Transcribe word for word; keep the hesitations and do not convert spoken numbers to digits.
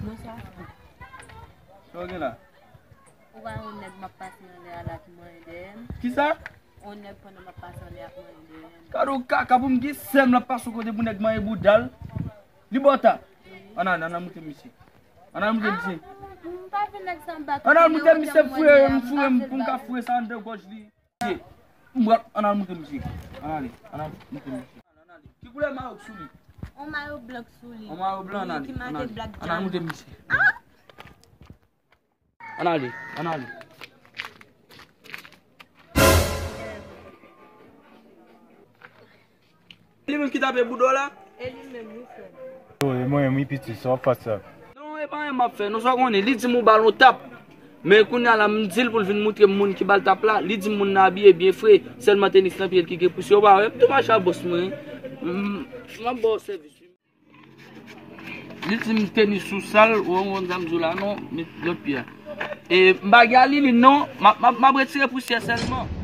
Bonswa. Sa w gen la? Ou pa yon nèg m ap pase anlè a la ki manyen dèyè m? Kisa? Yon nèg pandan m ap pase anlè a ap manyen dèyè m. Gade w kaka pou m gen sèm l ap pase yon kote pou nèg manyen bouda l. Li bò ta. Ann al, ann al moute misye. Ann al moute misye. M pa vle nèg sa m bat. Ann al moute misye, foure m, foure m pou m ka foure sa anndan gòj li. M pral, ann al moute misye. Ann ale, ann al moute misye. Ki koulè mayo k sou li? On mayo blan k sou li. On mayo blan, ann ale, Ki ann make ale. Black Ann al Diamond. Moute misye. Ann ale, ann ale. Li menm ki tape bouda w la? E li menm wi frè. Yo, e mwen, wi, piti, sa w ap fè sa? Non, e pa anyen m ap fè. Non, sa w konnen, li di m ou ba l yon tap. Men kounye a la, m di l pou l vin moutre m moun ki ba l tap la. Li di m moun nan abiye byen fre. Sèlman tenis nan pye l ki gen pousye. Ou pa wè, m tou mache a bòs mwen. M, m ap ba w sèvis. Li di m tenis ou sal, ou konn sa m di w la, non, met lòt pye a. E m pa gen alili, non, m ap, m ap, m ap retire pousyè sèlman.